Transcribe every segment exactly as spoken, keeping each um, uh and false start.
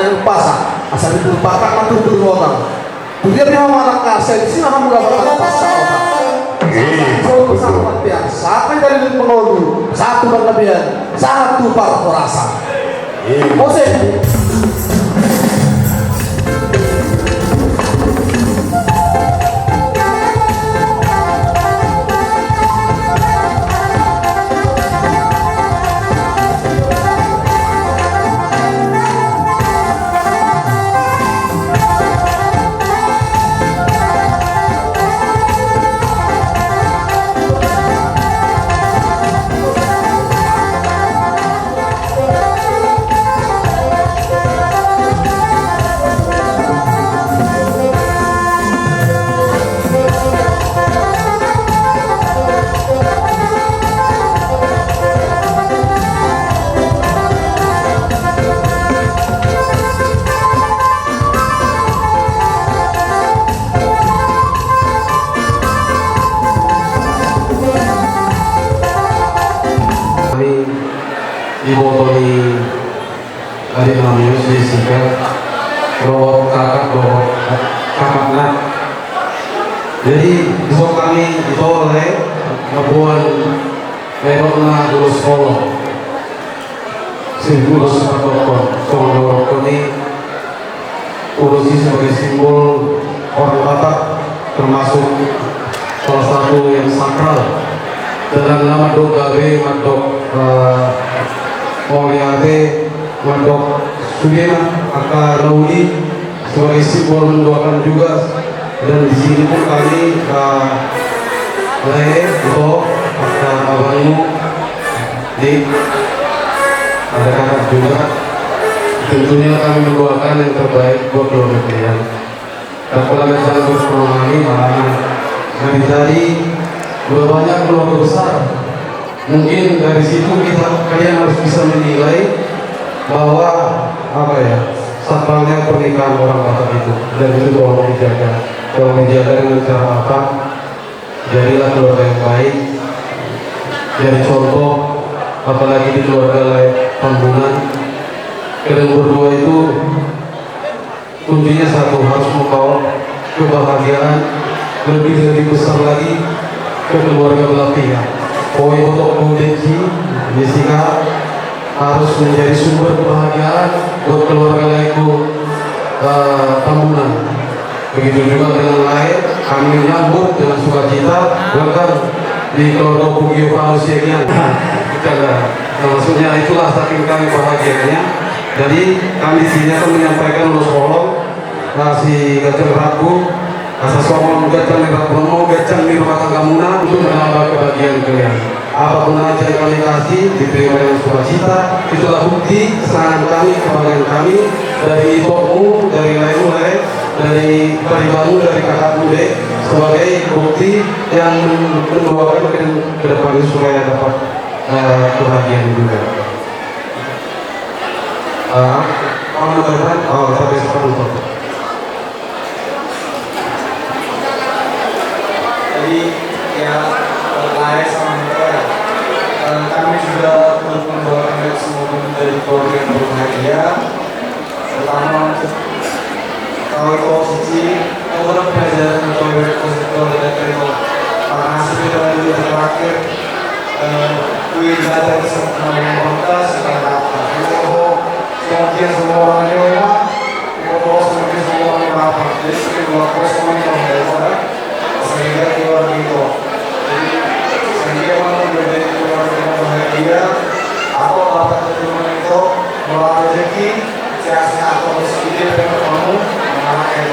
Umpasa, asa di pulu patang na tubu di hotang. Tudia pe hamu anak na sai di sina hamu na patang pasa hotang. Iya, betul. Sahat ma di pangolu, sahat tu panggabean, sahat tu parhorasan. Iya. Mose. Hami, iboto ni adinami Jessica, dohot kakak, dohot kakakna. Jadi, dison hami ito, lae, mamboan, lae, dok na ulos holong. Simbol sipadokkon, songon na hudokkon i, ulos i sebagai simbol orang Batak, termasuk salah satu yang sakral. Dalanna mandok gabe, mandok, eh, mauliate, mandok sudena angka na uli, sebagai simbol mendoakan juga, dan di sini pun kami, eh, lae, ito, angka abangmu, di, ada kakak juga. Tentunya kami mendoakan yang terbaik buat keluarga kalian. Kepala Desa Agus Permani, Malangan. Nah, di tadi, udah banyak keluarga besar. Mungkin dari situ kita, kalian harus bisa menilai bahwa, apa ya, sakralnya pernikahan orang Batak itu. Dan itu tolong dijaga. Tolong dijaga dengan cara apa? Jadilah keluarga yang baik. Jadi contoh, apalagi di keluarga lae Tambunan. Kalian berdua itu kuncinya satu, harus membawa kebahagiaan lebih, lebih besar lagi ke keluarga belah pihak. Pokokna iboto, Deki, Jessica, harus menjadi sumber kebahagiaan buat keluarga laeku, eh, Tambunan. Begitu juga dengan lae, kami menyambut dengan sukacita, welcome di keluarga Pugio Panusia Gian. Nah, maksudnya itulah saking kami bahagianya. Jadi, kami di sini akan menyampaikan ulos holong, eh, siganjang rambu, asa songon ganjang ni rambu, mau ganjang ni rumah tanggamuna untuk menambah kebahagiaan kalian. Apapun aja yang kami kasih, diterima dengan sukacita. Itulah bukti kesenangan kami, kebahagiaan kami dari itomu, dari laemu, lae, dari paribanmu, dari kakakmu, Dek, sebagai bukti yang mendoakan ke, ke depannya supaya dapat, eh, kebahagiaan juga. Eh, oh, sampai seperti itu. Jadi, ya, lae sama Mika, ya. Eh, kami juga turut mendoakan semoga menjadi keluarga yang berbahagia. Terutama untuk kau, Iko, Cici, kau dapat pelajaran yang lebih positif dari keluarga kita. Makasih kita dulu terakhir. Eh, gue belajar sama yang kontas, sama apa. Semakin semua orang di rumah, Iko, semakin semua orang lapar. Jadi, semakin lapar semua orang di rumah. Sehingga keluar gitu. Jadi, sehingga malam menjadi keluarga yang bahagia, atau lapar di rumah itu, murah rezeki, sehat-sehat terus. Itu yang pertama, mengalahkan.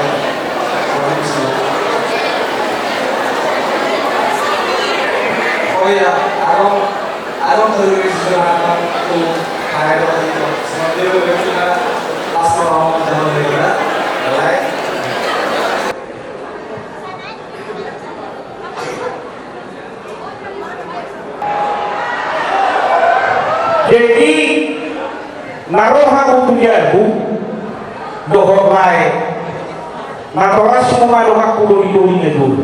Oh iya, Abang Adong dari Sudirman tu Hairul itu. Seperti itu, kita pas mau jalan lagi, ya. Mulai. Jadi, na ro hamu tu jabu dohot lae, natoras ma dohot hamu doli-doli na dulu.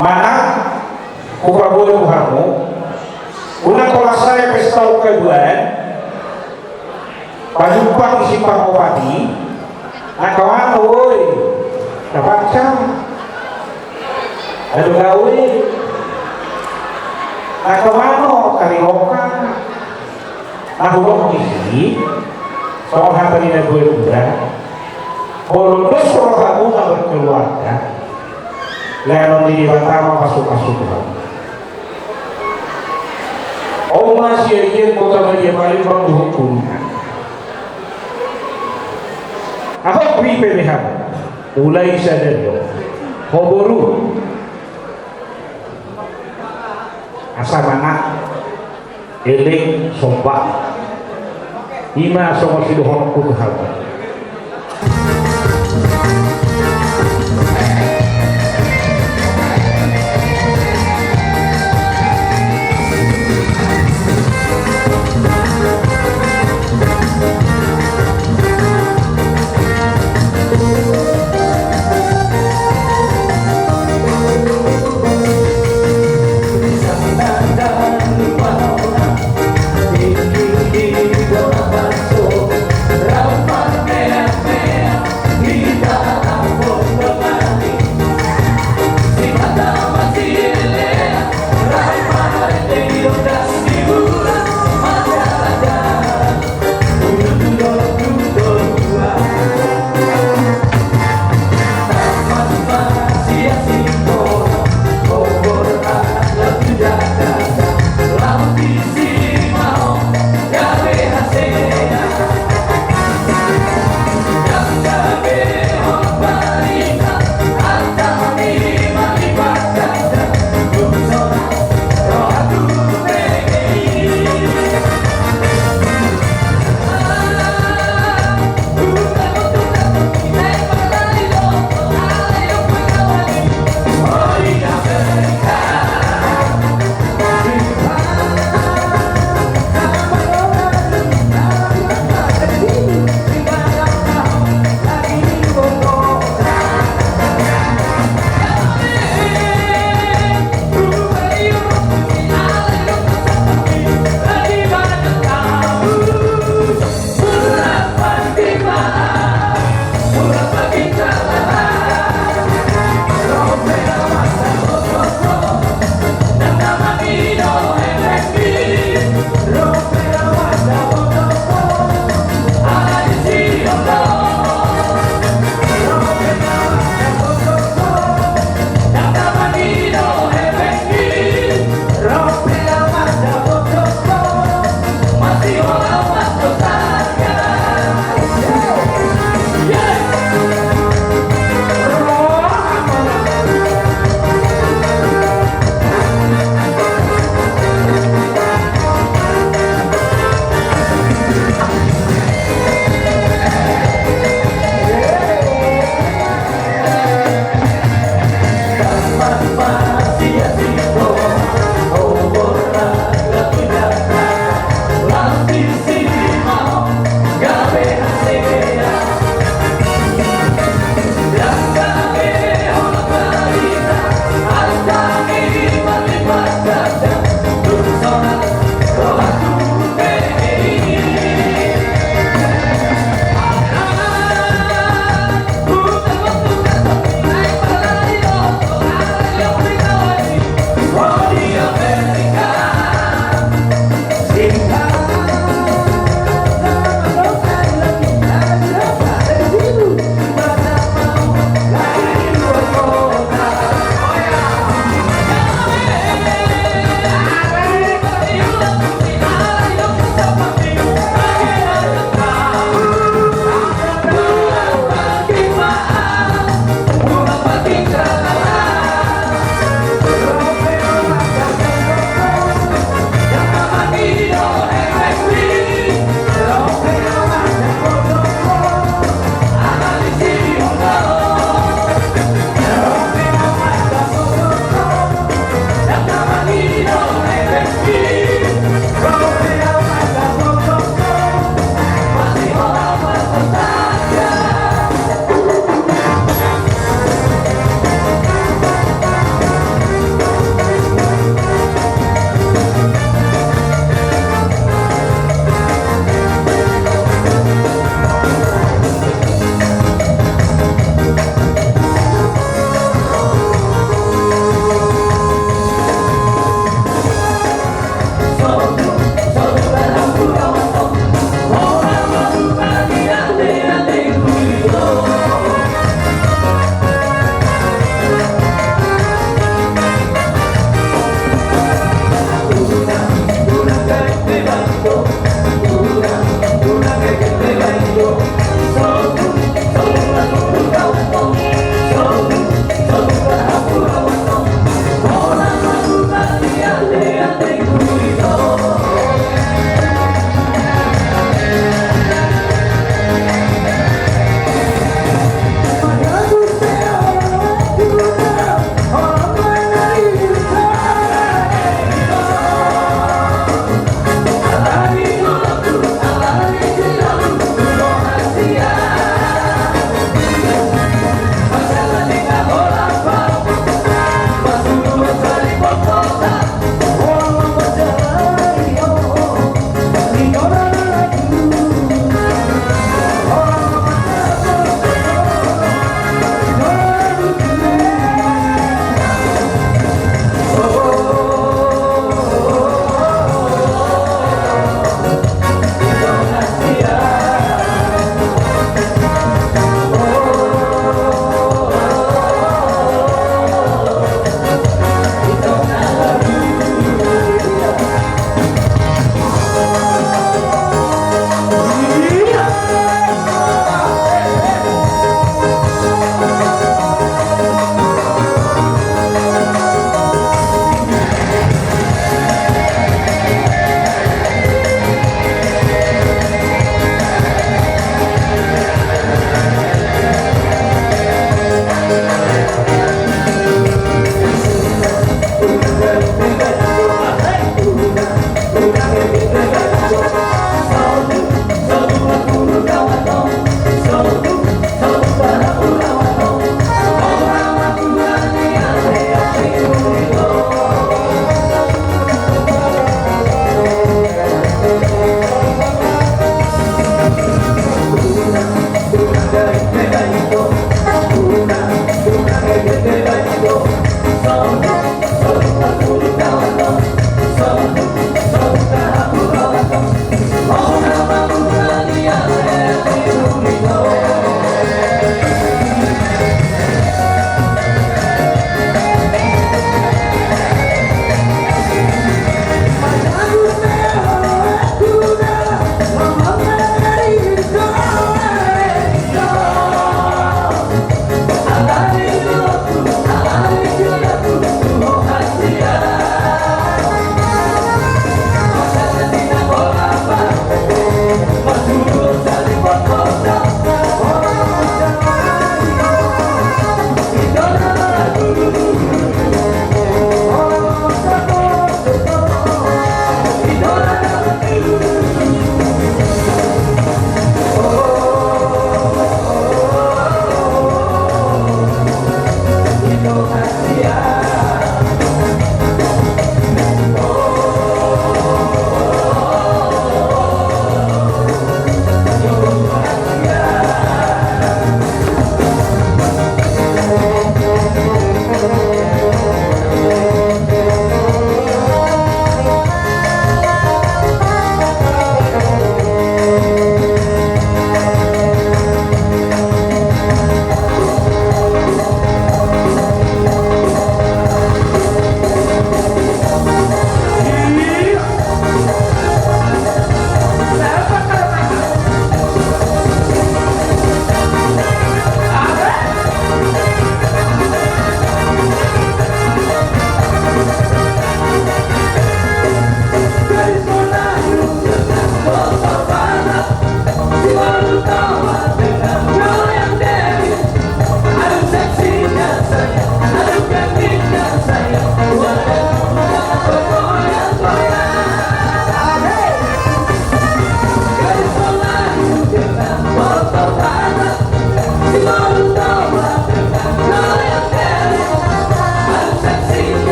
Manang hupaboa tu hamu, unang holan sae pesta on haduan, Pajumpang i Simpang Bupati, angka mano, oi, na paksa, na do gawe, angka mano, tarihoka, na hudok disi, songon hata ni na dua kuda, molo dos rohamuna berkeluarga, lehonon ni Debata ma pasupasu Tuhan. Oma siagian kota Madia Palembang dohot pulungan. Ahok ripe beham. Mulai sadari on ho boru, asa manat, elek, somba. Ima songon sidohononku tu hamu.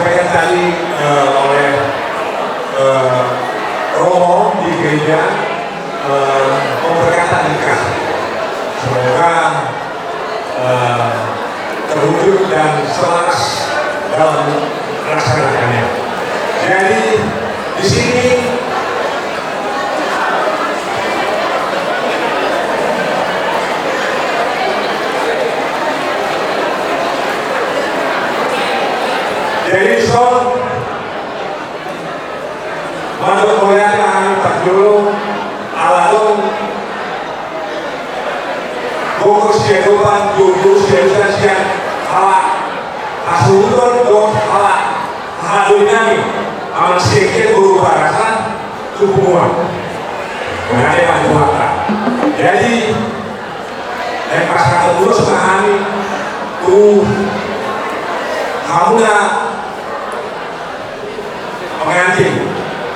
Yang tadi, eh, oleh, eh, Romo di gereja, eh, memberkati nikah. Semoga, eh, terwujud dan selaras dalam melaksanakannya. Jadi, di sini Jadi, son, mandok mauliate ma hami parjolo, ala adong gogo siadopan, gogo siadopan sian halak hasuhuton dohot halak haha doli nami, Amang Siengkel boru Barasa, tu punguan. Mauliate ma tu Tuhanta. Jadi, naeng pasahathon ulos ma hami tu hamuna pengantin.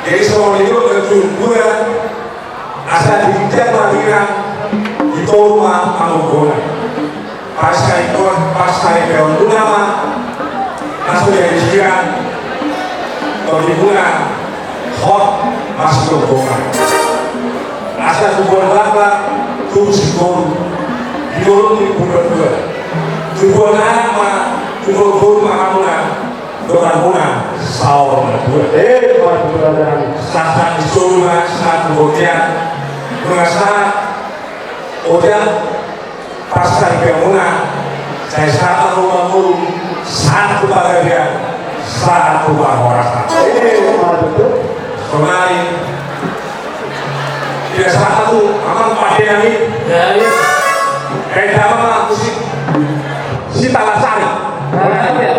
Jadi, songon i do, asa di ginjang ma hira, di toru ma panggogona. Parsaripeon, parsaripeon muna ma na so jadi sian tondimuna, hot ma sigomgoman. Asa tubuan laklak tubu singkoru, di dolok ni purbatua. Tubuan anak ma, tubuan boru ma hamuna, donganmuna saur matua. Eh, matua dan. Sahat ni solu ma sahat tu bontean, nunga sahat oja parsaripeonmuna, sai sahat ma tu mangolu, sahat tu pagabean, sahat tu parhorasan. Eh, matua. Sonari Tidak salah tu amang pade nami. Ya, ya. Kayak apa mah aku sih? Si Talasari. Nah, ya.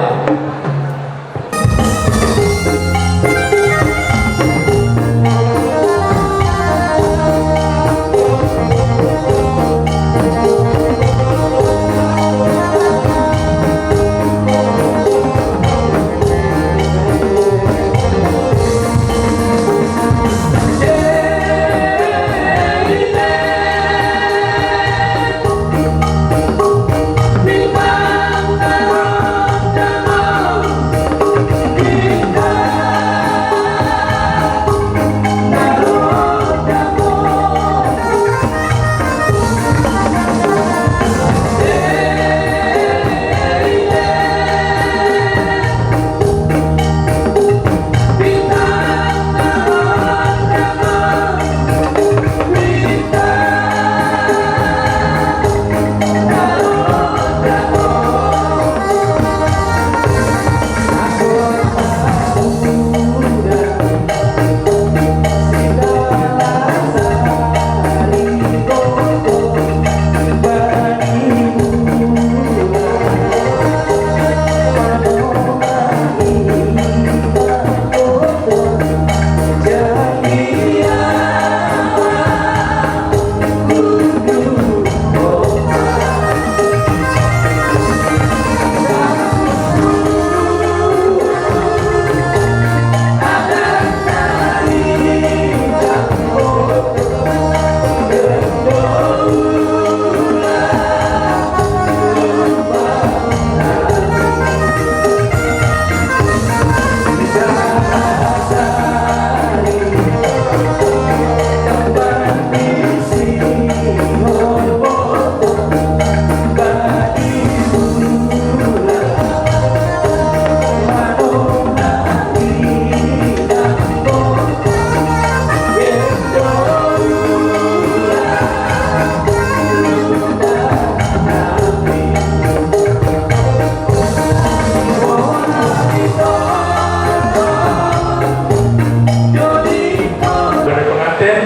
Dari pengantin,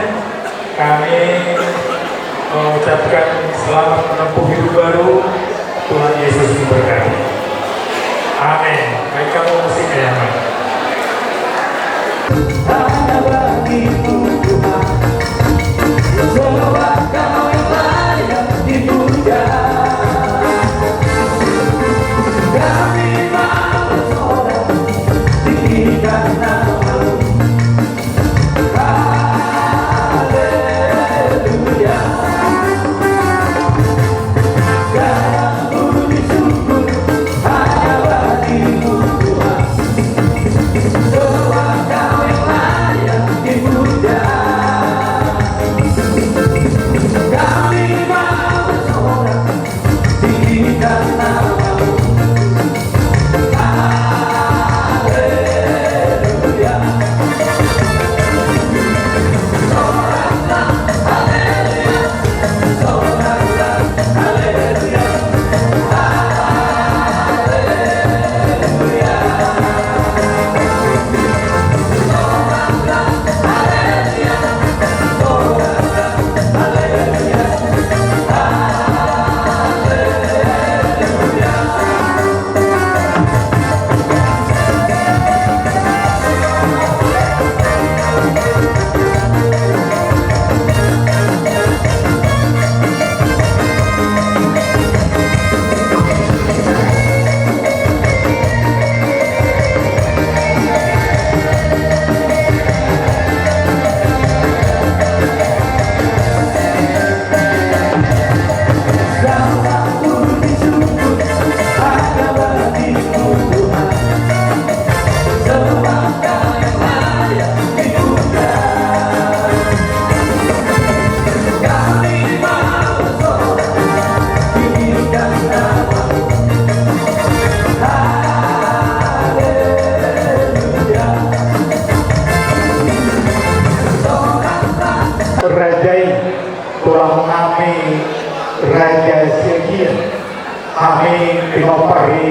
kami mengucapkan selamat menempuh hidup baru. Tuhan Yesus memberkati. Amin. Baik, kamu musiknya yang main.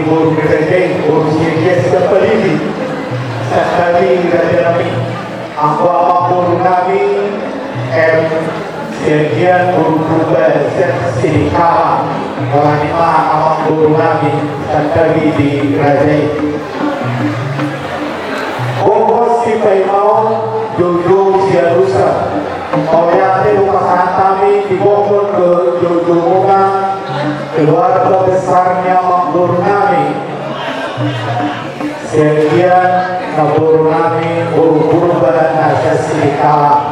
Boru ni raja i, boru Siagian Sitambalindu, Sitambalindu raja nami. Anggo amangboru nami, M. Siagian boru Purba sian Sidikalang. Roha ni ma amangboru nami, Sitambalindu raja i. Gokhon sipaimaon, joujou sialusan. Mauliate hupasahat hami di gokhon do joujou muna, keluarga besar ni amangboru nami Siagian, na boru nami boru Purba na sian Sidikalang.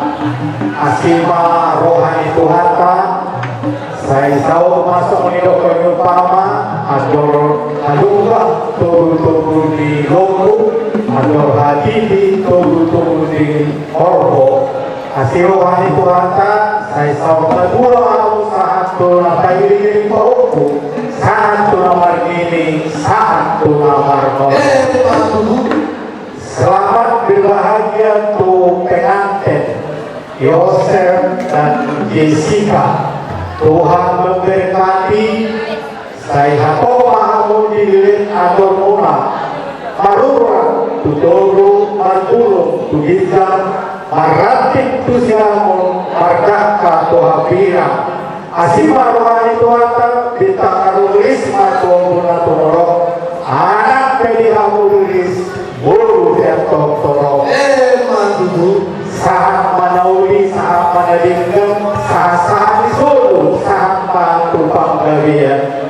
Asi ma roha ni Tuhanta. Sai saut ma songon nidok ni umpama, andor halumpang togu-togu ni lombu, andor hatiti togu-togu ni horbo. Asi roha ni Tuhanta, sai saut ma tulang ahu sahat tu na pairing-iring pahompu, sahat tu na marnini, sahat tu na marnono. Eh, Tuhan. Selamat berbahagia tu pengantin Yosef dan Jessica. Tuhan memberkati. Sai hatop ma hamu dililin andor muna, marurat tu toru, marbulung tu ginjang, marranting tu sinamot, mardangka tu hambirang. Asi ma roha ni Tuhanta, bintang na rumiris ma tu ombun na tumorop, anak pe di hamu riris, boru pe antong torop. Eh, ma tutu. Sahat ma na uli, sahat ma na denggan, sahat-sahat ni solu, sahat ma tu panggabean.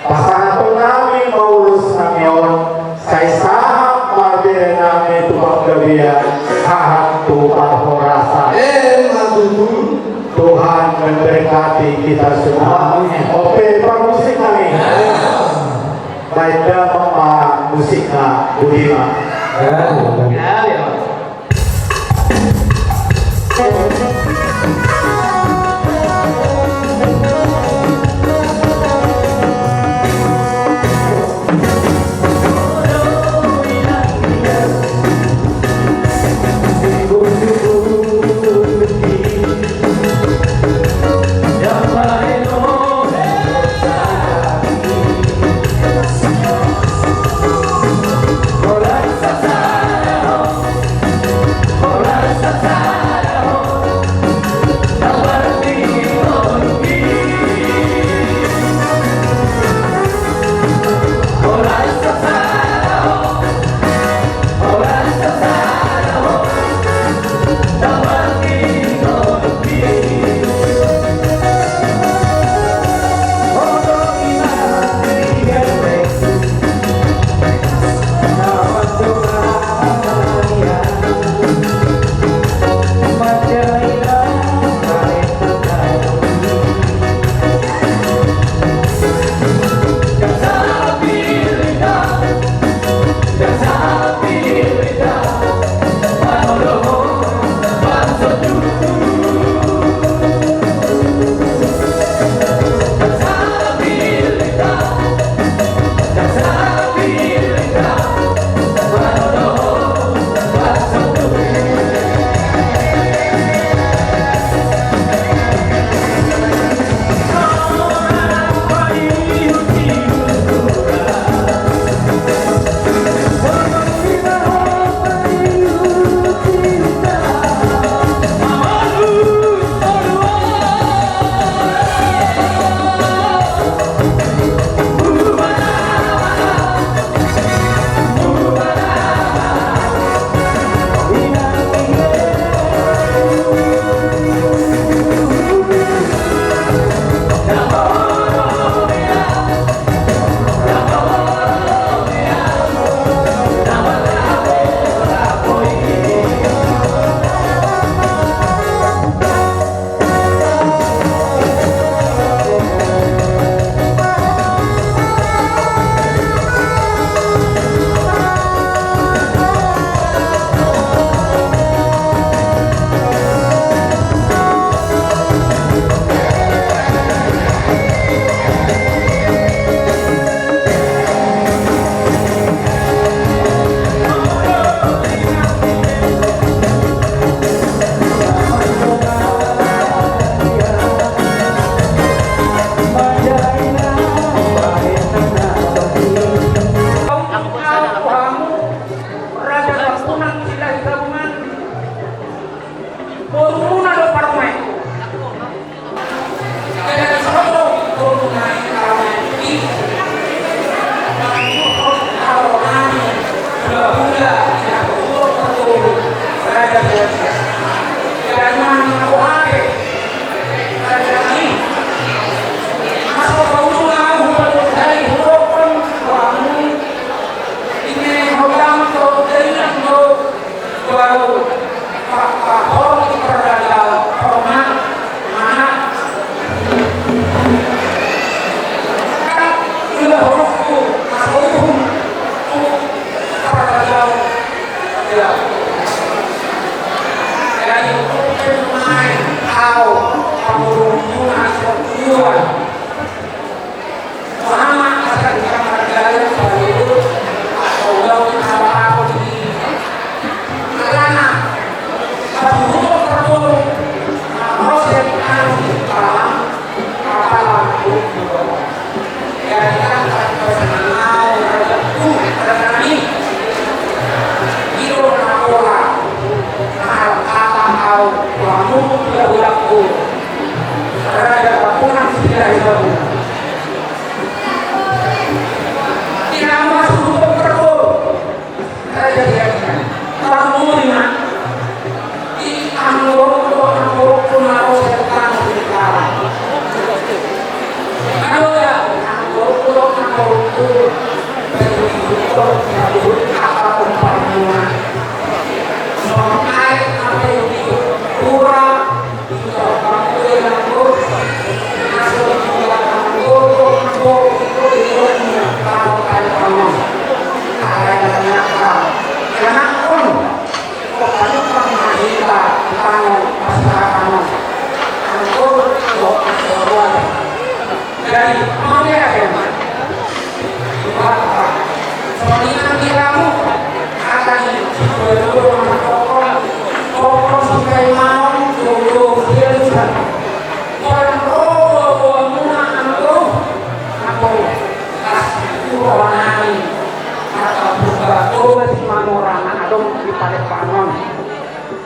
Pasahaton nami ma ulos nami on, sai sahat ma bere nami tu panggabean, sahat tu parhorasan. Eh, ma tutu. Tuhan memberkati kita semua. Amin. Oke, parmusik nami. Baik, damang ma musikna, Budiman. Ya, ya.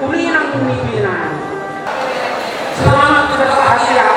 Uli nang pimpinan. Selamat berbahagia.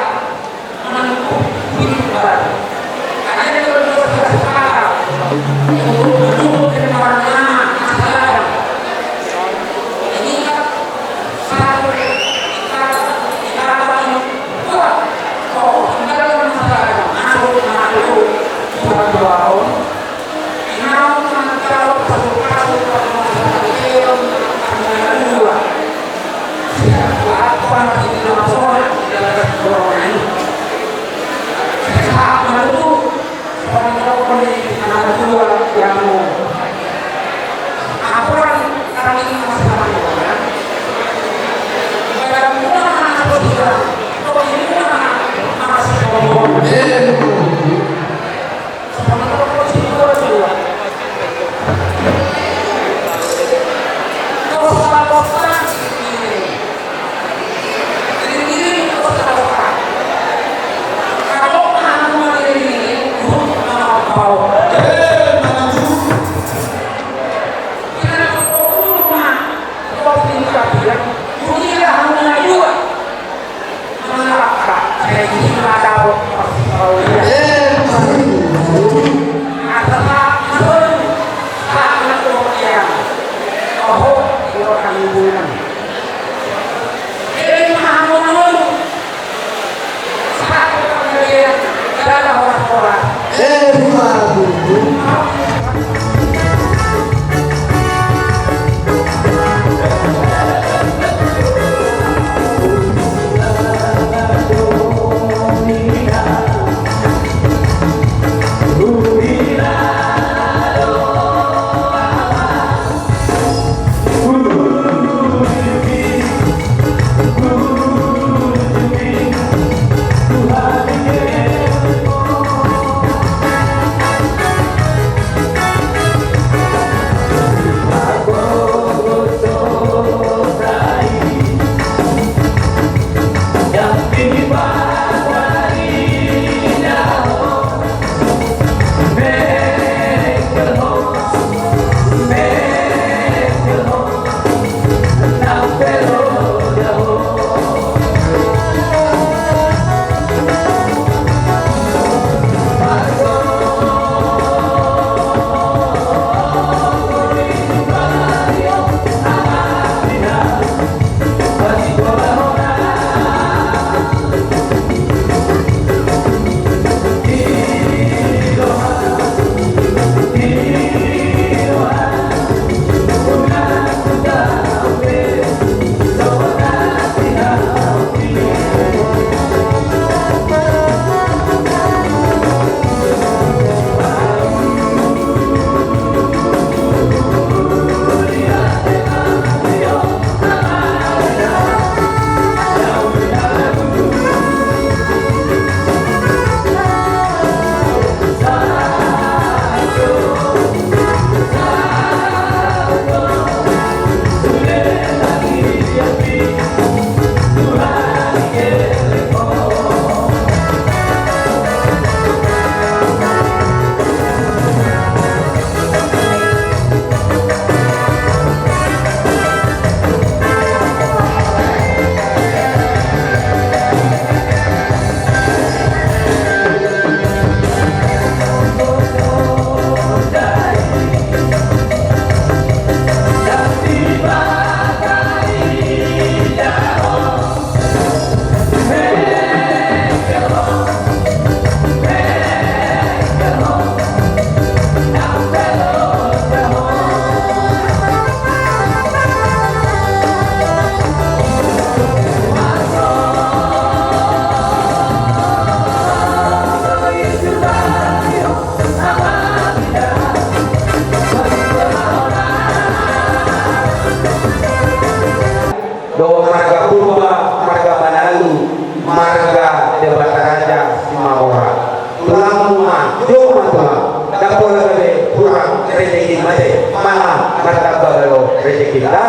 Dohot marga Purba, marga Manalu, marga Debata Raja Simanjorang. Tulang mua, joma tulang. Dapol gabe, tulang, rezeki mate, manang martamba galo. Jadi kita,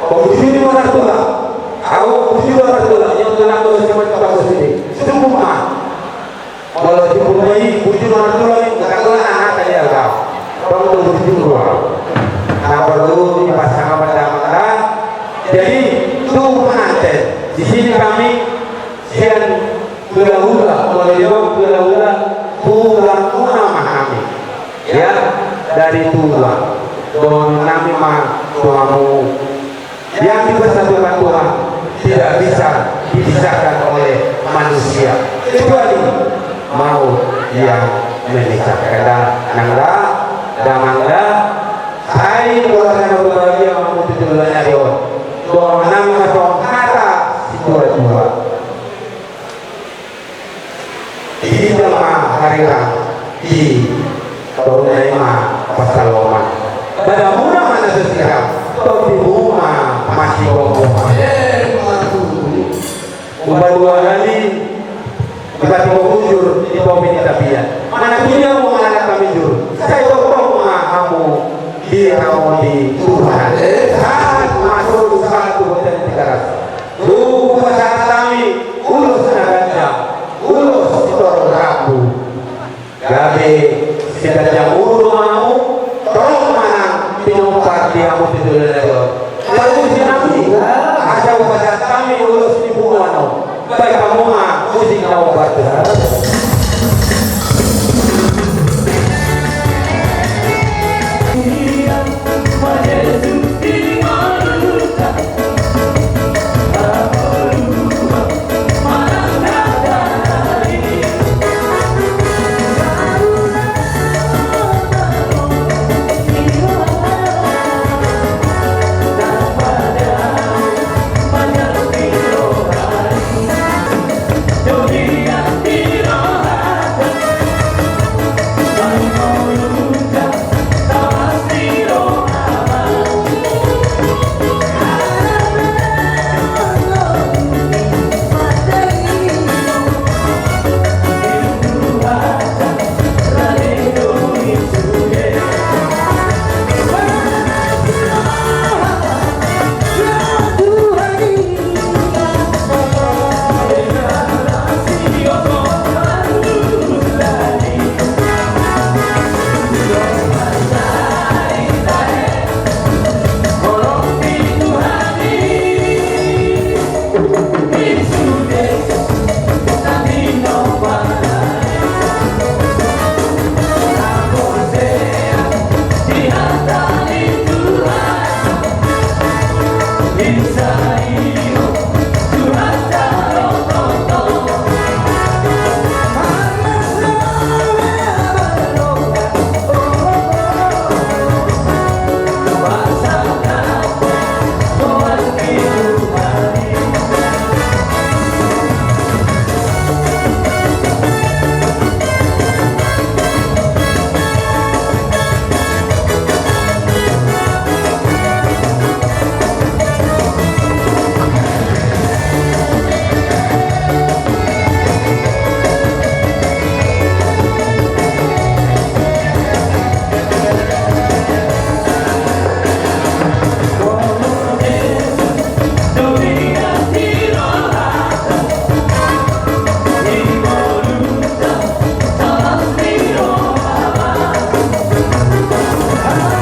pembujur di mana tulang? Au bujur di mana tulang? Yang tulang kalau cuma kita sini. Cukup mah. Molo jumpa i, bujur ma tulang i, molo tulang na hata dia kau. Tong tu bujur dua. Na perlu dipasang apa damang da. Jadi, tu pengantin. Di sini kami sian hula-hula, molo dia hula-hula, tulang muna ma hami. Ya, dari tulang. Dongan nami ma tuamu. Yang dipersatukan Tuhan tidak bisa dipisahkan oleh manusia, kecuali maut yang memisahkan. Da, nang da, damang da, sai keluarga na berbahagia ma hamu tu joloan ni ari on. Dongan nami ma songon hata situa-tua. Di hita ma harirang, di toru nai ma pansalongan. Badamuna ma na so sirang, tondi muna ma sigomgoman. Upa dua hali, upa tiga bujur, di topi ni tapian. Mana punya mau anak kami jur. Sai tongtong ma hamu diramoti Tuhan. Sahat ma solu sahat tu Botan Tigaras. Hupasahat hami ulos na ganjang, ulos sitorop rambu. Gabe siganjang umur ma hamu, torop ma na pinompar di hamu tu joloan ni ari on. Palusi nami, asa hupasahat hami ulos ni punguan on. Baen hamu ma musik na hombar tu.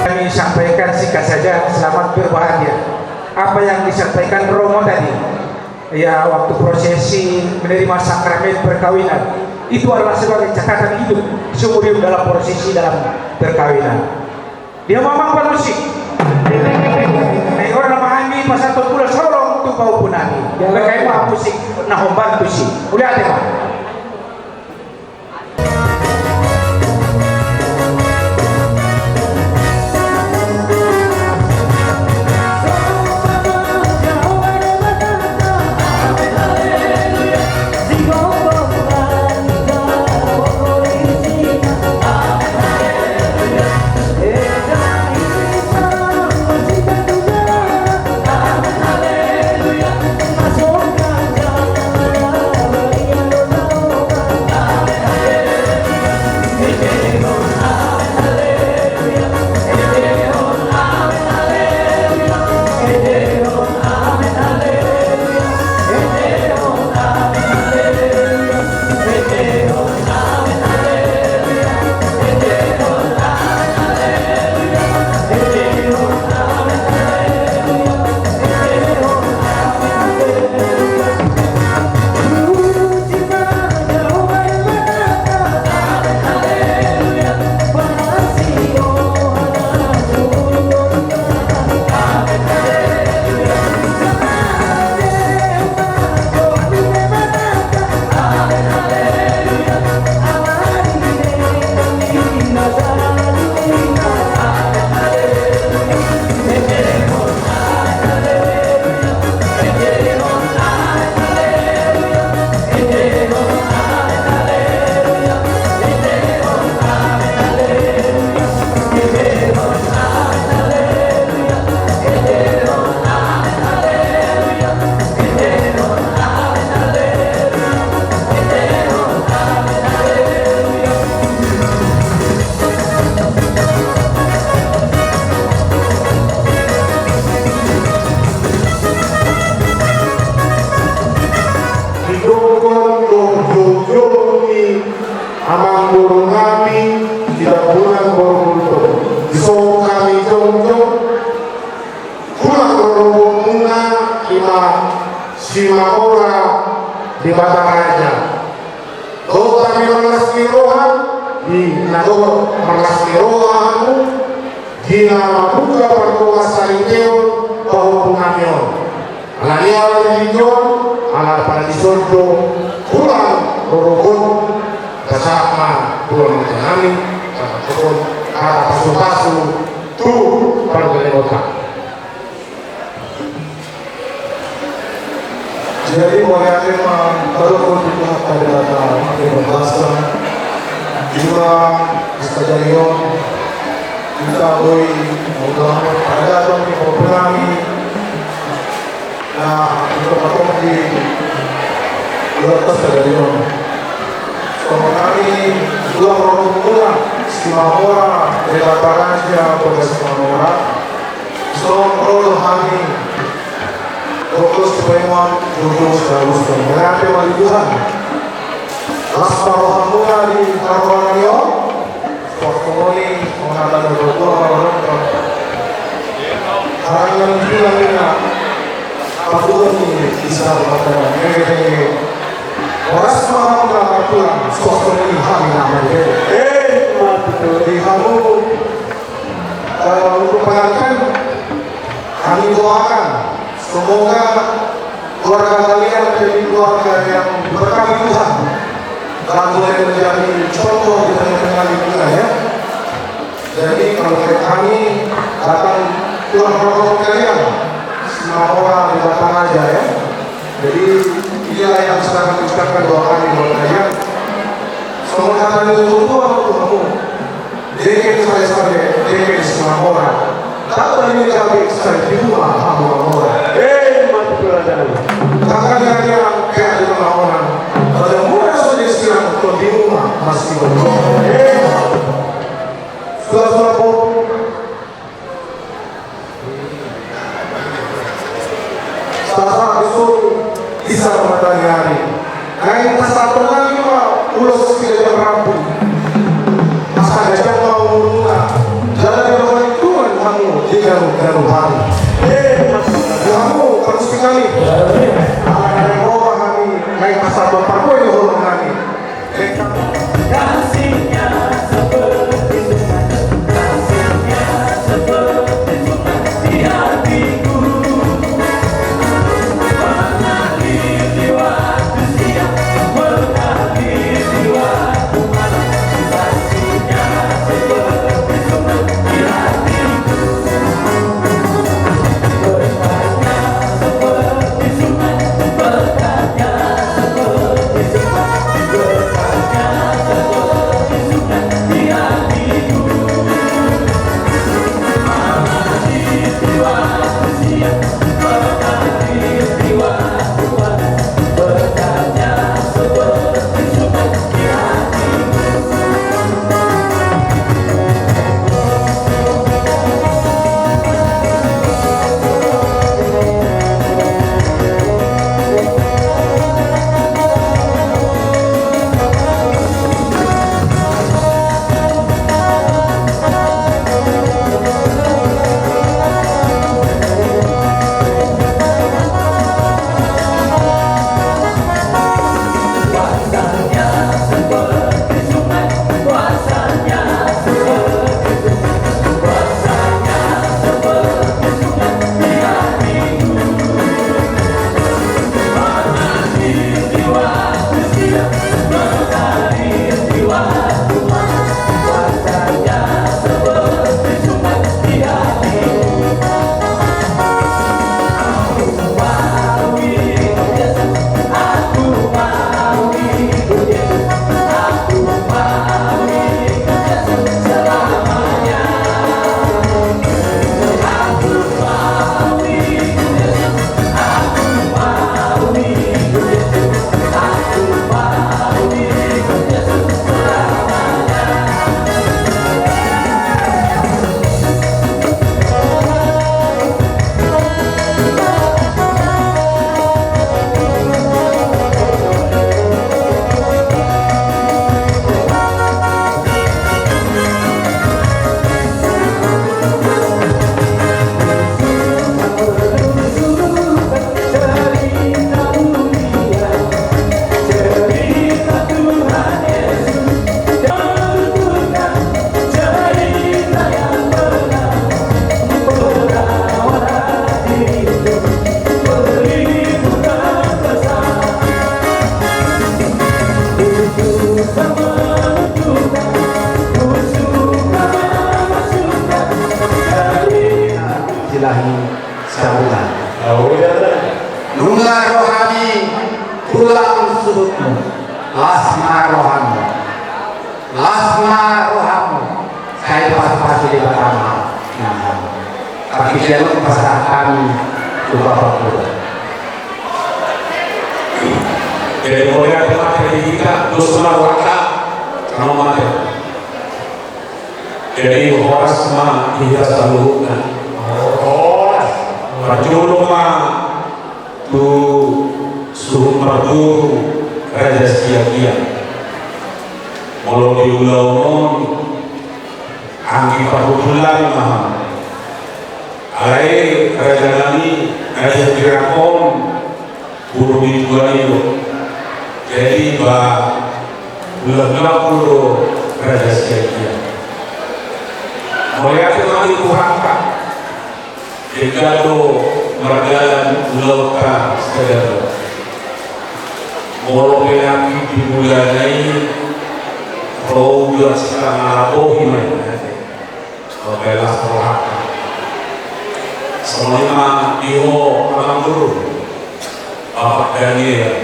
Kami sampaikan singkat saja, selamat berbahagia. Apa yang disampaikan Romo tadi, ya, waktu prosesi menerima sakramen perkawinan, itu adalah sebagai catatan hidup seumur hidup dalam prosesi dalam perkawinan. Dia mamang panusi. Nai ora na mahami pasahat ulos holong tu pahompu nami. Berkai ma musik na hombar tusi. Udah ada, Pak. Amangboru nami, di Tambunan Boru Gultom, dison hami jongjong, tulang rorobot muna, ima Simamora Debata Raja. Dohot hami marlas ni roha, di na dohot marlas ni roha hamu, di na mambuka pardongansaripeon pahompu nami on. Ala ni ala di tingki on, ala paradison do tulang rorobot, tasahat ma tulang ni roha nami, sahat tokon, kata pasupasu, tu pargaleota. Jadi, mauliate ma, baru aku di Tuhan pada kata, pakai bahasa, jua, sajari on, kita boi, mau pada dong di program ini, nah, untuk apa di, luar biasa dari on. Sama kami, dua orang pulang, Simamora, Debata Raja, Boga Simamora. Songon ro do hami, fokus pengumuman, fokus bagus. Mauliate ma di Tuhan. Las ma rohamuna di haroro ni on. Songon i, songon hata ni tuatua, harangan tulang ninna, patuhon ni bisa bertemu. Ngenge, ngenge. Horas ma hamu na martulang, songon i hami na martulang. Eh, mati tutu. Di hamu, eh, untuk pengantin, kami doakan, semoga keluarga kalian menjadi keluarga yang diberkati Tuhan dan boleh menjadi contoh di tengah-tengah lingkungan, ya. Jadi, kalau kami datang tulang rorobot kalian, Simamora Debata Raja, ya. Jadi, inilah yang bisa kami ucapkan doa kami buat kalian. Songon hata ni tuatua, hamu, dengke sale-sale, dengke Simamora. Tamba ni gabe, sai di rumah hamu mamora. Eh, mati tutu. Kakak kalian, pea di tengah orang. Pada mura sudah siang, kau di rumah masih berdoa. Eh, sudah-sudah, Bu. Sahat-sahat di suru, isar mataniari. Naeng tasahat nami ma ulos sileban rambu. Asa ganjang ma umurmuna. Jala diroha ni Tuhan hamu di ganup-ganup ari. Hamu, bagus sekali. Ala ni roha hami, naeng tasahat ma parbue ni holong nami. Jadi mauliate ma di hita, dos ma rohanta, tano mate. Jadi horas ma di hita saluhutna. Horas. Parjolo ma tu suhut marboru Raja Siagian. Molo di ulaon on, anggi parhundul nami ma hamu. Alai raja nami na di hambirang on, boru ni tua ni do. Jadi ba, ulang-ulang do Raja Siagian. Mauliate ma di Tuhanta. Denggan do mardalan ulaonta sadari on. Molo pe nangkin di mulana i, ro udan sitangana bohi ma i. Mauliate. Mauliate las rohanta. Songon i ma di ho amangboru. Bapak Daniel.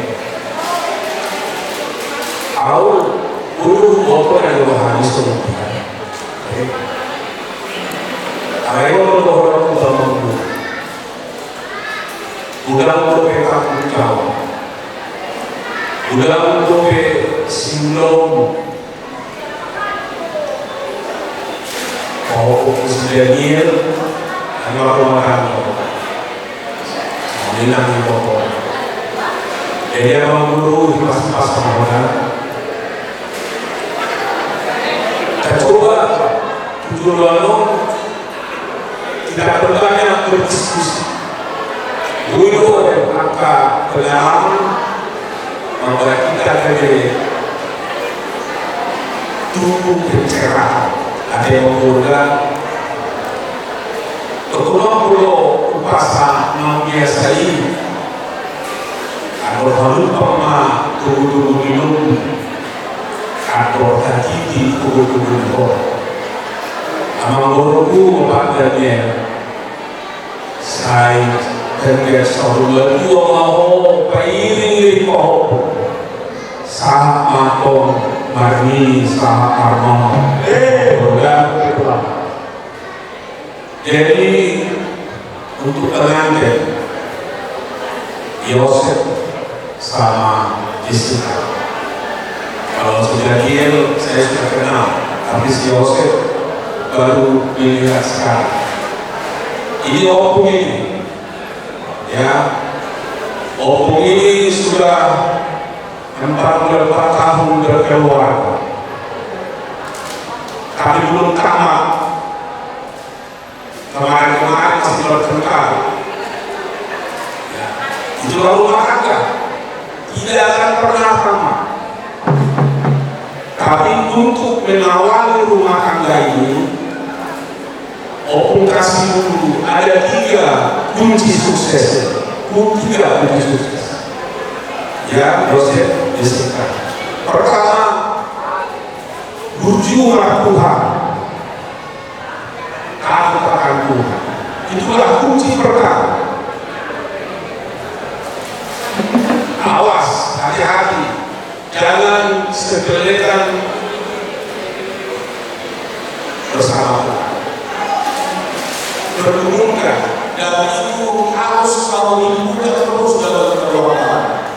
Au, ulu, opo na di rohani songon i. Alai olo do holan utamangku. Godang dope tanggung jawab. Godang dope siulaon. Pahompu si Daniel, anu aku makan. Minang di pokok. Jadi amangboru, pas-pas sama. Kita coba tujuan lo, kita perbanyak berdiskusi. Dulu angka pengalaman membuat kita jadi tumbuh pencerahan. Ada yang mengundang. Kemudian perlu upasa yang biasa ini. Andor halumpang ma tubutubu ni lombu. Andor hatiti tubutubu ni ho. Amangboruku, Bapak Daniel. Sai tengger saur matua ma ho, pairing ni pahompu. Sahat ma tong marnini, sahat ma tong. Eh, udah. Jadi untuk pengantin, Yosep sama Jessica. Kalau si Daniel saya sudah kenal, tapi si Yosep baru dilihat sekarang. Ini opung ini, ya, opung ini sudah empat puluh empat tahun berkeluarga, tapi belum tamat. Kemarin-kemarin masih bertengkar. Ya. Itulah rumah tangga. Tidak akan pernah sama. Tapi untuk mengawali rumah tangga ini, opung kasih dulu ada tiga kunci sukses. Kun-, tiga kunci sukses. Ya, Yosep, Jessica. Pertama, burju martuhan. Takut akan Tuhan. Itulah kunci pertama. Awas, hati-hati. Jangan sepelekan bersama Tuhan. Pergunakan dan itu harus kau inginkan terus dalam keluarga.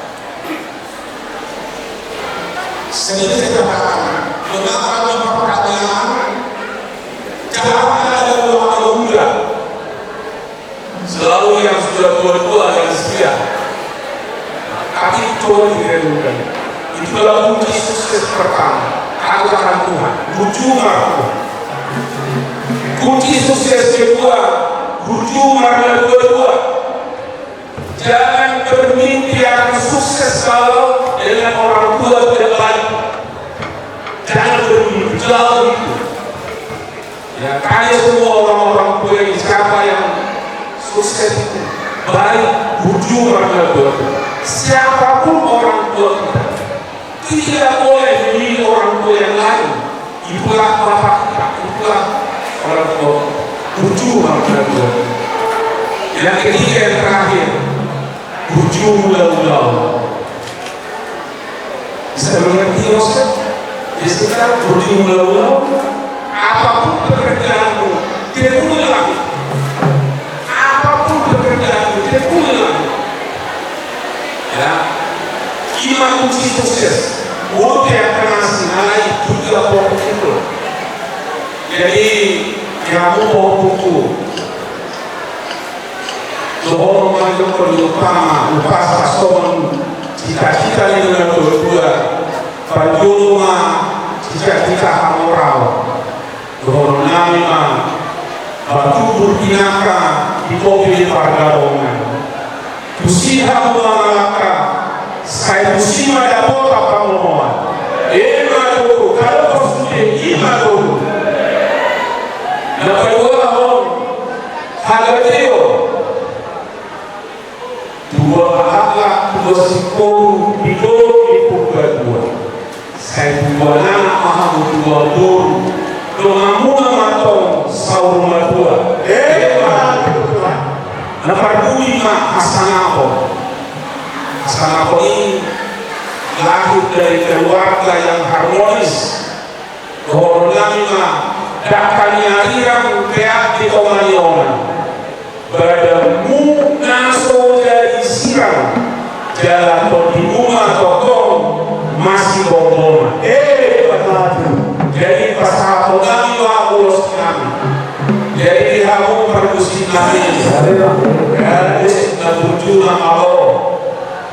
Sendiri saya katakan, mengapa di pertanyaan, jangan ada dua anak muda. Selalu yang sudah tua-tua yang setia. Tapi coba direnungkan. Itulah kunci sukses pertama. Takut akan Tuhan. Burju martuhan. Kunci sukses kedua, burju martua-tua. Jangan bermimpi akan sukses kalau dengan orang tua tidak baik. Jangan bermimpi, jauh itu. Ya, tanya semua orang-orang tua ini, siapa yang sukses itu, baik, burju martua-tua. Siapapun orang tua kita, tidak boleh memilih orang tua yang lain. Itulah bapak kita, itulah orang tua kita. Burju martua-tua. Yang ketiga, yang terakhir, burju mula-mula. Bisa mengerti, Yosep? Jessica, burju mula-mula. Apapun pekerjaanmu, tekuni lagi. Apapun pekerjaanmu, tekuni. Kunci sukses. Uruti angka na asing, alai tujuan pokok itu. Jadi, kamu pokokku. Dohonon ma jolo di umpama, umpasa songon cita-cita ni na tua-tua. Parjolo ma cita-cita hamoraon. Dohonon nami ma, patubur pinaka di topi ni pargabongan. Tusi hamu mangalangka, sai tusi ma dapotan pangomoan. Ima tutu, kalo pos sude, ima tutu. Na paduahon, hagabeon. Tubuan anak, tubuan singkoru, di dolok ni Purbatua. Sai tubuan anak ma hamu, tubuan boru, donganmuna ma antong saur matua. Emma tutu. Na parbue ma hasangapon. Hasangapon i lahir dari keluarga yang harmonis. Dohonon nami ma, dangka ni arirang peak di tonga ni onan. Badanmu na so jadi sirang, jala tondimu ma tongtong masibonggona. Eh, betul. Jadi pasahaton nami ma ulos nami. Jadi di hamu pargonsi nami. Jadi na burju na malo.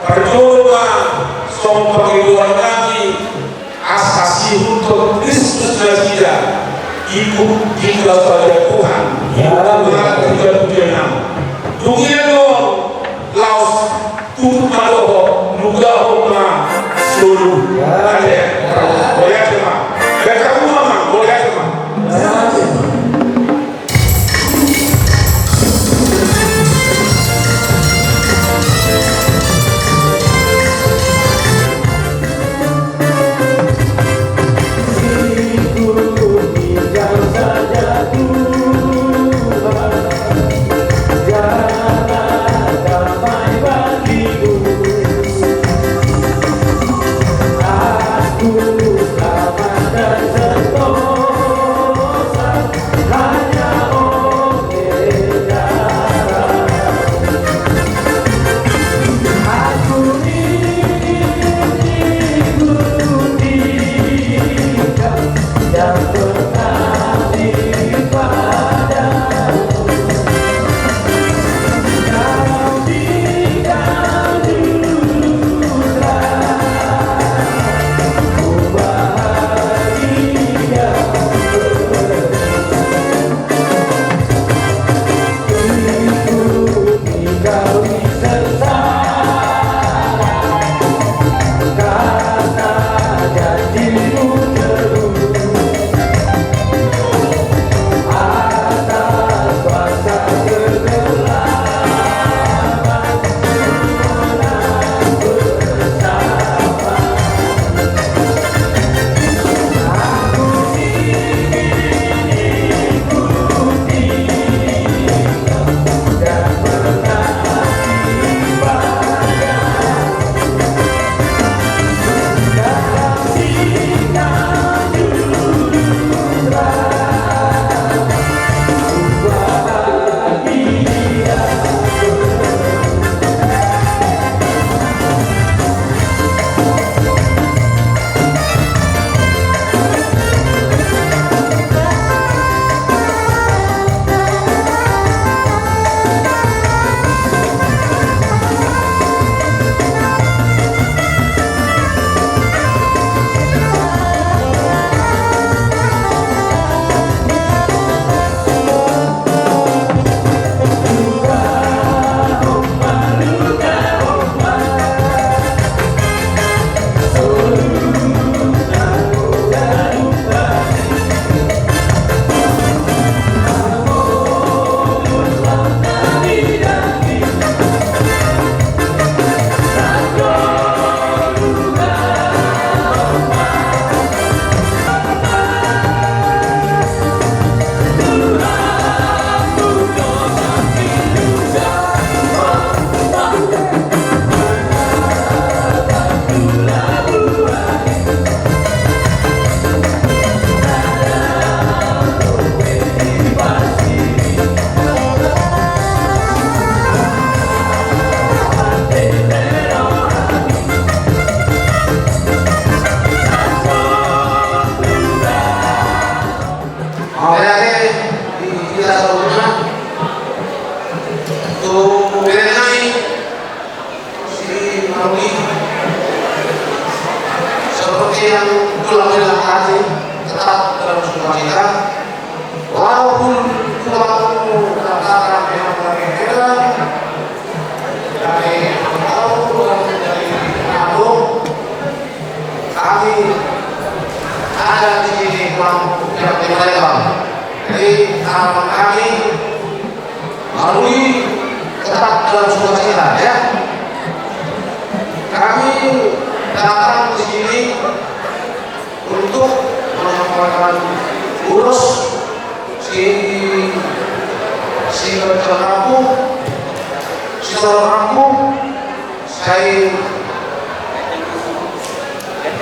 Parjolo ma songon pangidoan nami. Asa sihunton Kristus nasida, ikut tinggal pada Tuhan, ikut puja-puja nami. Dung i do laos tutup ma dohot, dungahon ma solu. Ale, mauliate ma. Baen hamu ma, mauliate ma. Kami, kami ada di sini, Bang, yang di Palembang. Jadi, harapan kami, melalui tetap dalam sukacita, ya. Kami datang di sini untuk menyampaikan ulos si, si rambu, si rambu, sai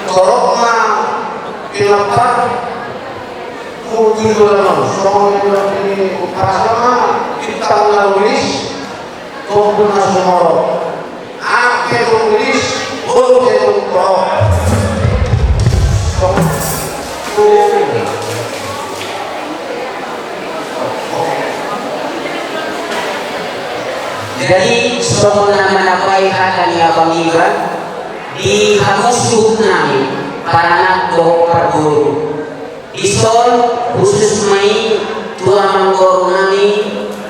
torop ma pinompar. Utuh jolo nang songon i, umpasa ma bintang na ulis, tobu na sumorop. Angke tung ulis, bolu pe tung torop. Jadi songon na manambai hata ni abang iba, di hamu suhut nami, paranak dohot parboru. Dison, khusus ma i tu amangboru nami,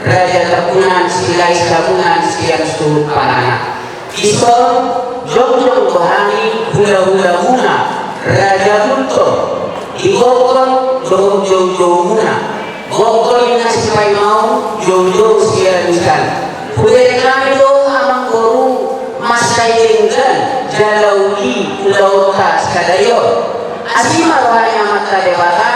Raja Tambunan Silahisabungan sian suhut paranak. Dison, jongjong do hami hulahulamuna, Raja Gultom, di gokhon dohot joujoumuna. Gokhon ninna sipaimaon, joujou sialusan. Hubereng hami do amangboru mansai denggan jala uli ulaonta sadari on. Asi ma roha ni Amanta Debata,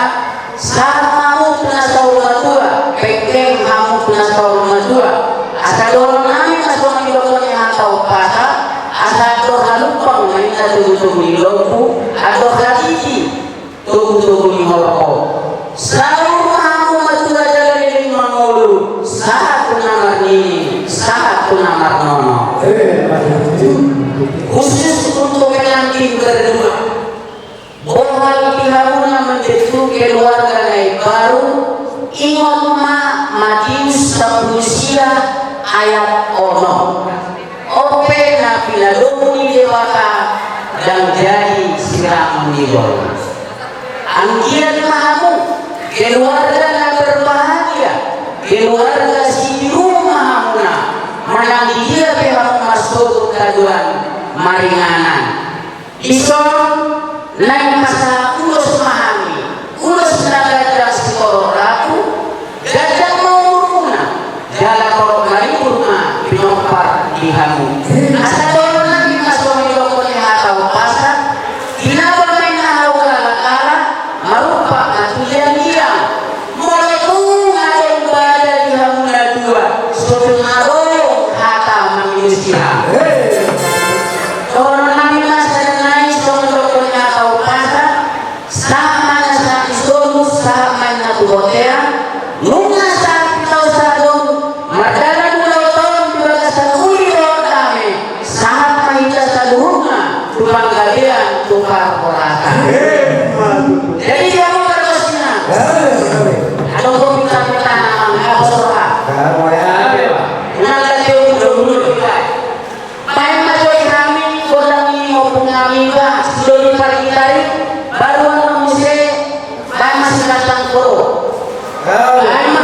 sahat ma hamu tu na saur matua, penggeng hamu tu na saur matua. Asa dohonon nami ma songon nidok ni hata umpasa, asa andor halumpang ma ninna togutogu ni lombu, andor hatiti togutogu ni horbo. Saur ma hamu matua jala leleng mangolu, sahat tu na marnini, sahat tu na marnono. Khusus untuk pengantin berdua. Bohal di hamuna membentuk keluarga na imbaru, ingot ma Matius sampulu sia ayat onom. On pe na pinadomu ni Debata, ndang jadi sirangon ni jolma. Anggiat ma hamu keluarga na berbahagia, keluarga sitiruon ma hamuna, manang di dia pe hamu marsogot haduan maringanan. Dison naeng pasahat ulos ma hami, ulos na ganjang sitorop rambu, ganjang ma umurmuna, jala torop maribur ma pinompar di hamu. Asa dohonon nami ma songon nidok ni hata umpasa, tinaba ma inna hau galagala, marumpak ma tu lianggiang. Molo tung adong bada di hamu na dua, so tung adong hata mangilusi hamu. Dohonon nami ma sada nai songon nidok ni hata umpasa, sahat ma inna sahat ni solu, sahat ma inna tu bontean, nunga sahat hita on sahat on, mardalan ulaonta on di bagasan uli dohot dame, sahat ma hita saluhutna tu panggabean tu parhorasan. Jadi dia mau pargosina. Adong do pinta-pinta na manghaposo roha. Unang lagi udah dulu kita. Baen ma jo i hami, godang ni ompung nami ba, sudo ni pargitari, baru annon muse, baen ma silatang ko. Baen ma.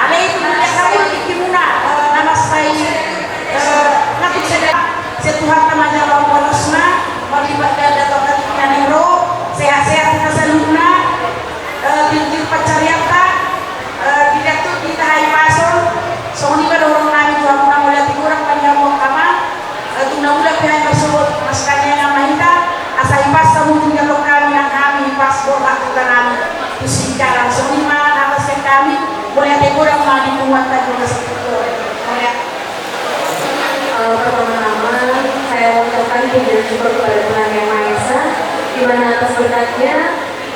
Alai tu mulia saur tingkimuna, na mansai, eh, na tung sada. Sai Tuhanta ma jalo ampuansona, marlipat ganda tu angka tingki na naeng ro, sehat-sehat hita saluhutna, eh, tingki pansarianta, eh, di datu di tahi pason, songon i ma dohonon nami tu hamuna, mauliate godang ma di hamu angka amang. Eh, tung na ula pe hami marsogot, marsitangiangan ma hita, asa hipas hamu tinggalhon hami nang hami hipas borhat tu tanami, tu singkaran. Songon i ma hata sian hami, mauliate godang ma di punguanta jolo. Mauliate. Eh, pertama-tama, saya mengucapkan puji dan syukur kepada Tuhan Yang Maha Esa, di mana atas berkatnya,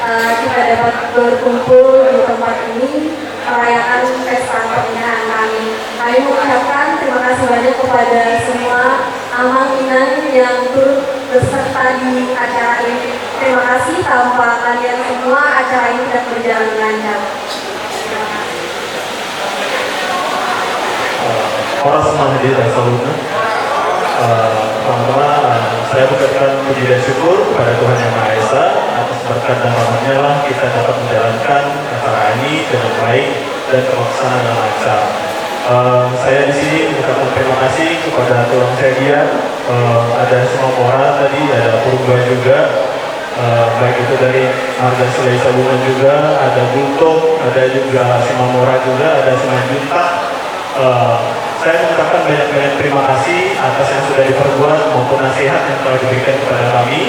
eh, kita dapat berkumpul di tempat ini merayakan pesta pernikahan kami. Kami mengucapkan terima kasih banyak kepada semua amang inang yang turut berserta di acara ini. Terima kasih, tanpa kalian semua acara ini tidak berjalan lancar. Eh, horas ma di acara ini. Eh, pertama-tama, eh, saya mengucapkan puji dan syukur kepada Tuhan Yang Maha Esa, atas berkat dan rahmatnya lah kita dapat menjalankan acara ini dengan baik dan terlaksana dengan lancar. Eh, saya di sini mengucapkan terima kasih kepada tulang saya dia, eh, ada Sumamora tadi, ada Purba juga. Eh, baik itu dari Marga Silahisabungan juga, ada Gultom, ada juga Simamora juga, ada Simanjuntak. Eh, saya mengucapkan banyak-banyak terima kasih atas yang sudah diperbuat maupun nasihat yang telah diberikan kepada kami.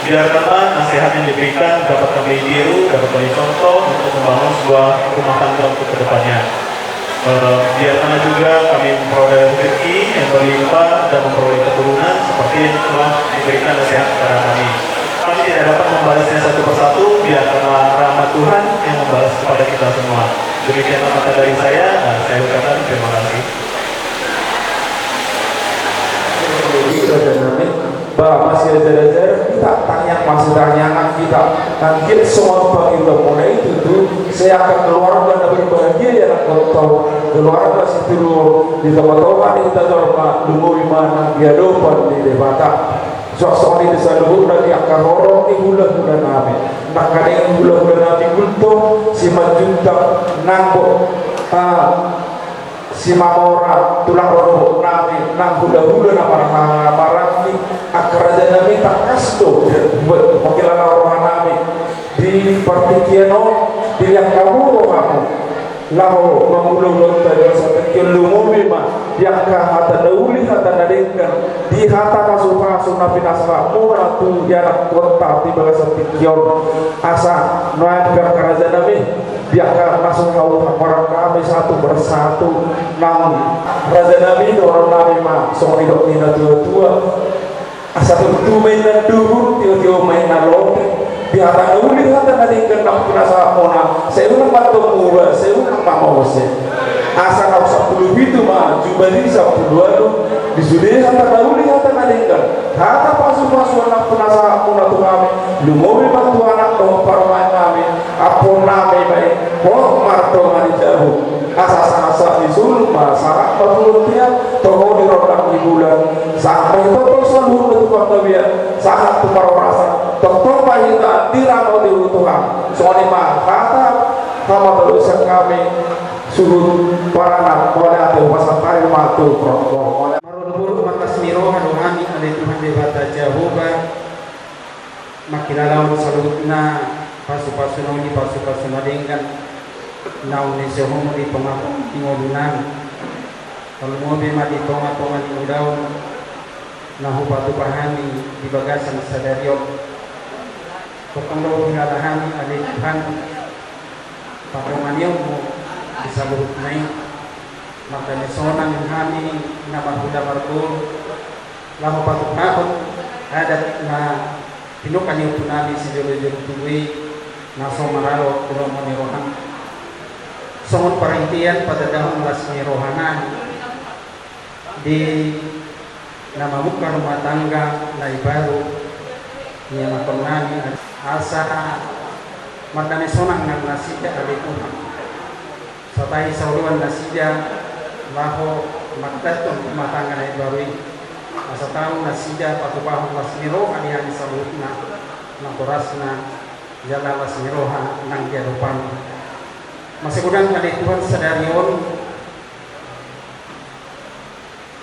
Biarkanlah nasihat yang diberikan dapat kami tiru, dapat kami contoh untuk membangun sebuah rumah tangga untuk kedepannya. Eh, biarkanlah juga kami memperoleh rezeki yang berlimpah dan memperoleh keturunan seperti yang telah diberikan nasihat kepada kami. Kami tidak dapat membalasnya satu persatu, biarkanlah rahmat Tuhan yang membalas kepada kita semua. Demikianlah kata dari saya, dan saya ucapkan terima kasih. Ba, masih ada jalan-jalan kita, tangiang masih tangiangan kita. Nangkin songon pangidoan muna i tutu, sai angka keluarga na berbahagia i anakkon, keluarga situru di tonga-tonga ni huta jolma, lumobi ma nang di adopan ni Debata. Suang songon i di saluhutna di angka horong ni hula-hula nami. Nangkaning hula-hula nami Gultom, Simanjuntak, nang bo, ah, Simamora, tulang rorobot nami, nang hula-hula na marhaha maranggi, angka raja nami, tangkas do, buat mangkilala roha nami. Di partingkian on, dilehon hamu rohamu laho mangula ulaonta di bagasan tingki on, lumobi ma di angka hata na uli, hata na denggan, di hata pasu-pasu na pinasahatmuna tu ianakkonta di bagasan tingki on. Asa nuaeng pe angka raja nami, di angka na so hau haporang nami satu persatu, nang raja nami, dohonon nami ma songon nidok ni na tua-tua: Asa tumtu ma inna duru, tio-tio ma inna lote. Di hata na uli, hata na denggan na pinasahatmuna, sai unang ma antong muba, sai unang ma mose. Asa naung sampulu pitu ma, jubali sampulu ualu. Di sude hata na uli, hata na denggan, hata pasu-pasu na pinasahatmuna tu hami, lumobi ma tu anak dohot parumaen nami, ampuon nami ma i, hot martonga ni jabu. Asa sahat-sahat ni solu ma, sahat ma tu bontean, toho di rondang ni bulan, sahat ma hita tongtong saluhutna tu panggabean, sahat tu parhorasan, tongtong ma hita diramoti Tuhan. Songon i ma hata hamatolosan nami, suhut paranak, mauliate, hupasahat hami ma tu parroha. Marolopolop marlas ni roha do hami, ale Tuhan Debata Jahowa, mangkilalahon saluhutna pasu-pasu na uli, pasu-pasu na denggan naung nisehoonmu di tonga-tonga ni ngolunami. Tarlumobi ma di tonga-tonga ni ulaon na hupatupa hami di bagasan sadari on. Tongtong do huhilala hami, ale Tuhan, pangonganionmu di saluhutna i. Mardanesonang hami na marhula marboru, laho patupahon adat na pinungka ni ompunami sijolo-jolo tubu i, na so maralo tu lomo ni roham. Songon parhitean patandahon las ni rohanami di na mamungka rumah tangga na imbaru ni anakkonnami, asa mardanesonang nang nasida, ale Tuhan. Satai saoloan nasida laho mandapothon rumah tangga na imbaru i. Asa tau nasida patupahon las ni roha di hami saluhutna, nang horasna jala las ni roha nang di adopanmu. Mase godang, ale Tuhan, sadari on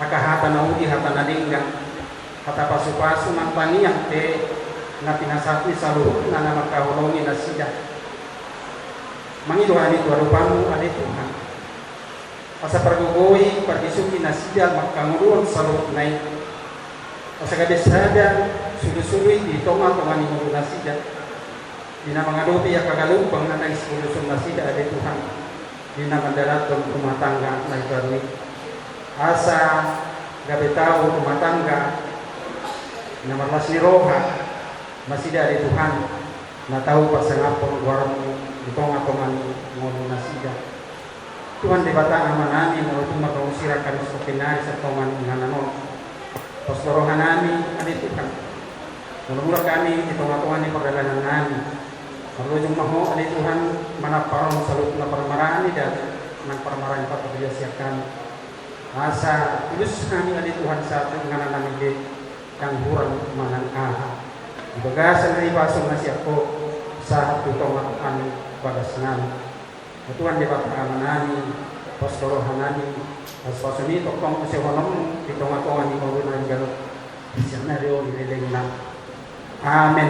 angka hata na uli, hata na denggan, hata pasu-pasu nang tangiang pe na pinasahat ni saluhutna na mangkaholongi nasida. Mangido hami tu adopanmu, ale Tuhan, asa pargogoi, parbisuhi nasida mangkangoluhon saluhutna i. Asa gabe sada solu-solu i di tonga-tonga ni ngolu nasida, di na mangadopi angka galumbang na naeng sipuluson nasida, ale Tuhan, di na mandalankon rumah tangga na imbaru i. Asa gabe tau rumah tangga na marlas ni roha nasida, ale Tuhan, na tau pasangaphon goarmu di tonga-tonga ni ngolu nasida. Tuhan Debata Amanami, molo tung marhusirang hami songon nari sian tonga ni inganan on, pos do rohanami, ale Tuhan. Molo mulak hami di tonga-tonga ni pardalanannami, marlojong ma Ho, ale Tuhan, manampar on saluhutna parmaraan i, dan nang parmaraan i patarlumobi sian hami. Asa tulus hami, ale Tuhan, sahat tu inganannami be, ndang hurang manang aha. Di bagasan hahipason na sian Ho, sahat tu tonga-tonga ni bagasnami. O Tuhan Debata Amanami, pos do rohanami, pasu-pasu ni tongtong tu sehononmu di tonga-tonga ni ngolunami ganup, di sian ari on di lelengna. Amen.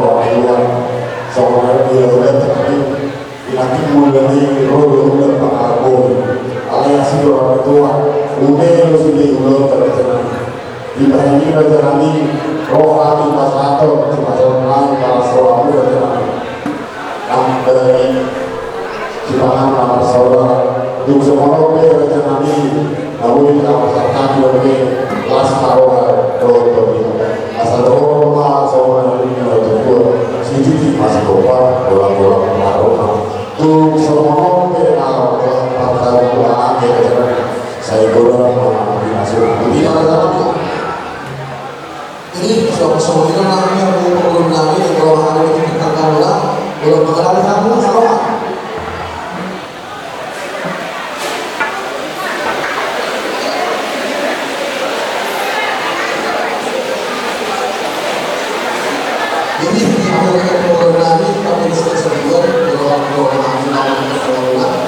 roha ni Tuhan. Songon na di ulaon tadi, di nanti bulan ni ro do ulaon pangkabon. Alai asi do roha ni Tuhan. Ume do sude ulaon tadi tenang. Di bagian ini raja nami, roha di pasato, di pasato nami, para soamu raja nami. Nang dari sipangan nama saudara, tung songon on pe raja nami, na uli na pasahat nami dope, las ma roha dohot tondina. Asa dohot ma songon na uli na tutu, sititi ma sikompa, bolang-bolang ma roha. Tung songon on pe na partaruhan ni raja nami, sai godang ma pinasu. Di mana raja nami? Jadi, so, so, ini namanya mau pengurus nami, kalau ada di kita kan orang, kalau mengenali kamu, kalau jadi, di mana pengurus nami, tapi di sini sebuah, kalau orang nami, nami, nami,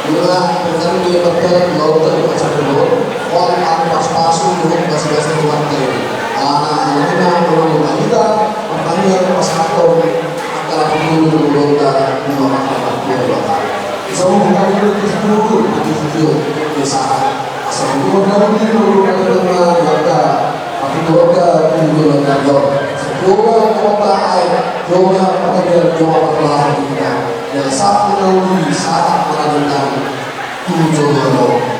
Ima, dengan dia berkait di lautan di masa dulu, on an pas-pasu, dulu basi-basi Tuhan tadi. Alana, alana, alana, alana, kita, pertanyaan pas atom, antara pemilu dan pemerintah, lima makan, dua makan. Bisa membuka dulu di sepuluh, di video, di saat. Asal dulu, dulu, dulu, dulu, dulu, dulu, dulu, Tapi keluarga pun juga nonton. Semoga kota air, semoga pada dia doa berlahan kita. Dan saat kita uji, saat menantikan, tujuh doa.